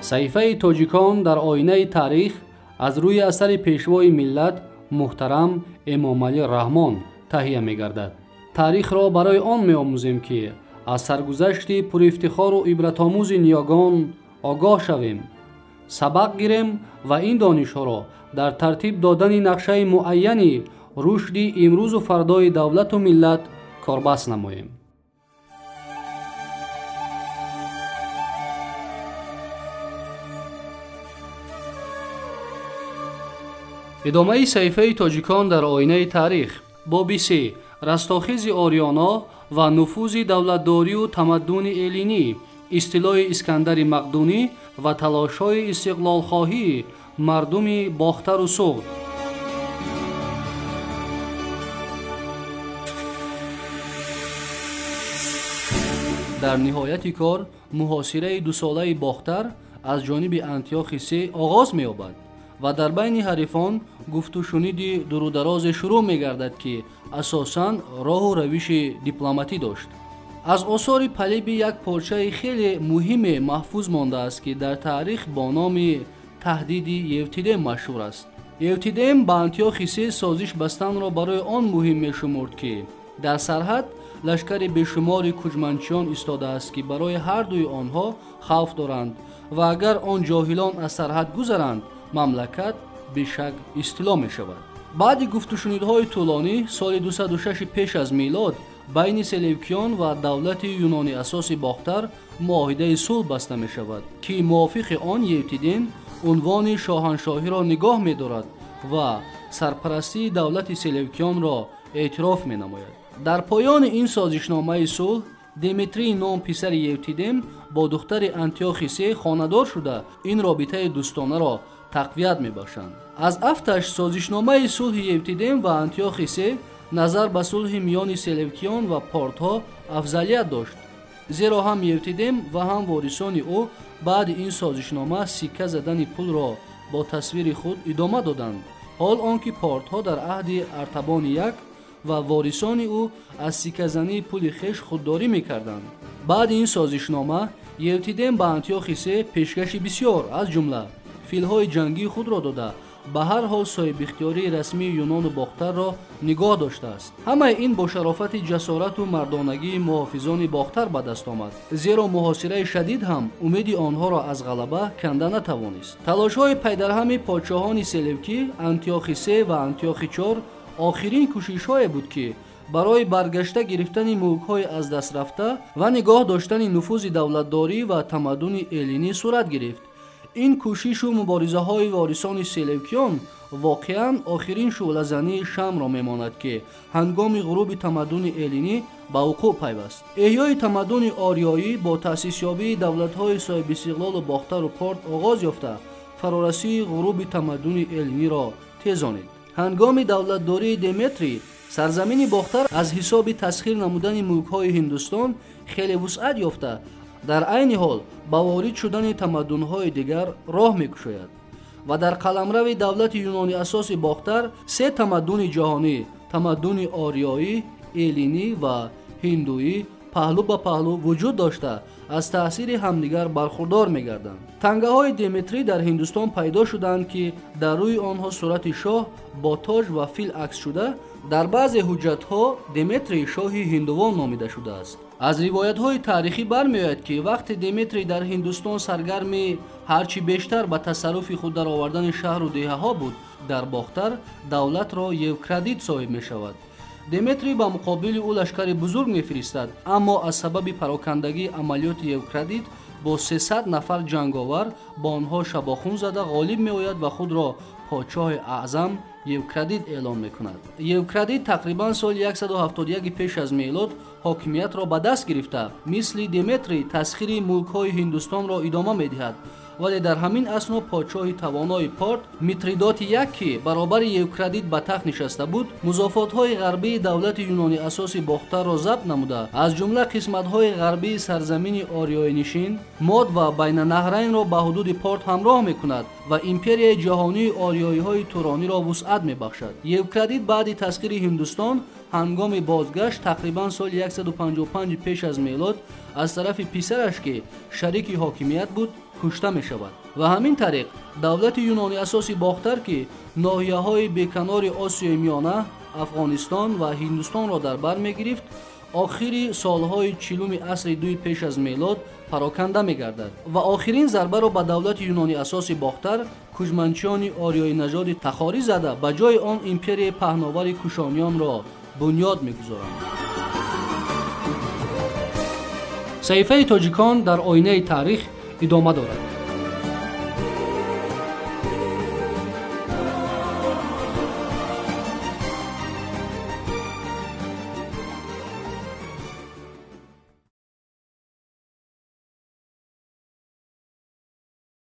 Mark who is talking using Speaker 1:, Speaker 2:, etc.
Speaker 1: Саҳифаи тоҷикон дар оинаи таърих аз рӯи асари пешвои миллат муҳтарам Эмомалӣ Раҳмон таҳия мегардад. Таърихро барои он меомӯзем, ки аз саргузашти пурифтихору ибратомӯзи ниёгон огоҳ шавем, сабақ гирем ва ин донишҳоро дар тартиб додани нақшаи муайяни рушди имрӯзу фардои давлату миллат корбаст намоем. Идомаи саҳифаи тоҷикон дар оинаи таърих. Боби се: растохези ориёно ва нуфузи давлатдорию тамаддуни эллинӣ, истилои Искандари Мақдунӣ ва талошҳои истиқлолхоҳии мардуми Бохтару Суғд. Дар ниҳояти кор муҳосираи дусолаи Бохтар аз ҷониби Антиохи се оғоз меёбад ва дар байни ҳарифон гуфтушуниди дурударозе шурӯъ мегардад, ки асосан роҳу равиши дипломатӣ дошт. Аз осори Палиби як порчаи хеле муҳиме маҳфуз мондааст, ки дар таърих бо номи таҳдиди Евтидем машҳур аст. Евтидем ба Антиохи се созиш бастанро барои он муҳим мешумурд, ки дар сарҳад лашкари бешумори куҷманчиён истодааст, ки барои ҳар дуи онҳо хавф доранд ва агар он ҷоҳилон аз сарҳад гузаранд, мамлакат бешак истило мешавад. Баъди гуфтушунидҳои тӯлонӣ соли 206 пеш аз милод байни селевкиён ва давлати юнони асоси Бохтар муоҳидаи сулҳ баста мешавад, ки мувофиқи он Евтидем унвони шоҳаншоҳиро нигоҳ медорад ва сарпарастии давлати селевкиёнро эътироф менамояд. Дар поёни ин созишномаи сулҳ Деметрий ном писари Евтидем бо духтари Антиохи се хонадор шуда ин робитаи дӯстонаро тақвият мебахшанд. Аз афташ созишномаи сулҳи Евтидем ва Антиохи се назар ба сулҳи миёни селевкиён ва портҳо афзалият дошт, зеро ҳам Евтидем ва ҳам ворисони ӯ баъди ин созишнома сикка задани пулро бо тасвири худ идома доданд, ҳол он ки портҳо дар аҳди Артабони як ва ворисони ӯ аз сикказании пули хеш худдорӣ мекарданд. Баъди ин созишнома Евтидем ба Антиохи се пешкаши бисёр, аз ҷумла филҳои ҷангии худро дода, ба ҳар ҳол соҳибихтиёрии расмии Юнону Бохтарро нигоҳ доштааст. Ҳамаи ин бо шарофати ҷасорату мардонагии муҳофизони Бохтар ба даст омад, зеро муҳосираи шадид ҳам умеди онҳоро аз ғалаба канда натавонист. Талошҳои пайдарҳами подшоҳони селевкӣ Антиохи се ва Антиохи чор охирин кӯшишҳое буд, ки барои баргашта гирифтани мулкҳои аз даст рафта ва нигоҳ доштани нуфузи давлатдорӣ ва тамаддуни эллинӣ сурат гирифт. Ин кӯшишу муборизаҳои ворисони селевкиён воқеан охирин шӯълазании шамро мемонад, ки ҳангоми ғуруби тамаддуни эллинӣ ба вуқӯъ пайваст. Эҳёи тамаддуни ориёӣ бо таъсисёбии давлатҳои соҳибистиқлолу Бохтару Порт оғоз ёфта, фарорасии ғуруби тамаддуни эллиниро тезонид. Ҳангоми давлатдории Деметрий сарзамини Бохтар аз ҳисоби тасхир намудани мулкҳои Ҳиндустон хеле вусъат ёфта, дар айни ҳол ба ворид шудани тамаддунҳои дигар роҳ мекушояд ва дар қаламрави давлати юнони асоси Бохтар се тамаддуни ҷаҳонӣ тамаддуни ориёӣ, эллинӣ ва ҳиндуӣ паҳлӯ ба паҳлӯ вуҷуд дошта, аз таъсири ҳамдигар бархурдор мегарданд. Тангаҳои Деметрий дар Ҳиндустон пайдо шуданд, ки дар рӯи онҳо сурати шоҳ бо тоҷ ва фил акс шуда, дар баъзе ҳуҷҷатҳо Деметрий шоҳи ҳиндувон номида шудааст. Аз ривоятҳои таърихӣ бармеояд, ки вақте Деметрий дар Ҳиндустон саргарми ҳарчи бештар ба тасарруфи худ даровардани шаҳру деҳаҳо буд, дар Бохтар давлатро Евкрадид соҳиб мешавад. Деметрий ба муқобили ӯ лашкари бузург мефиристад, аммо аз сабаби парокандагии амалиёти Евкрадид бо 300 нафар ҷанговар ба онҳо шабохун зада ғолиб меояд ва худро подшоҳи аъзам Евкрадид эълон мекунад. Евкрадид тақрибан соли 171 пеш аз милод ҳокимиятро ба даст гирифта, мисли Деметрий тасхири мулкҳои Ҳиндустонро идома медиҳад, вале дар ҳамин асно подшоҳи тавонои Порт Митридоти як, ки баробари Евкрадид ба тахт нишаста буд, музофотҳои ғарбии давлати юнони асоси Бохтарро забт намуда, аз ҷумла қисматҳои ғарбии сарзамини ориёинишин, Мод ва Байнанаҳрайнро ба ҳудуди Порт ҳамроҳ мекунад ва империяи ҷаҳонии ориёиҳои турониро вусъат мебахшад. Евкрадид баъди тасхири Ҳиндустон ҳангоми бозгашт тақрибан соли 155 пеш аз мелод аз тарафи писараш, ки шарики ҳокимият буд, кушта мешавад ва ҳамин тариқ давлати юнони асоси Бохтар, ки ноҳияҳои беканори Осиёи Миёна, Афғонистон ва Ҳиндустонро дар бар мегирифт, охири солҳои 40-уми асри 2 пеш аз мелод пароканда мегардад ва охирин зарбаро ба давлати юнони асоси Бохтар кӯчманчиёни ориёинажоди тахорӣ зада, ба ҷои он империяи паҳновари кушониёнро бунёд мегузоранд. Саҳифаи тоҷикон дар оинаи таърих идома дорад.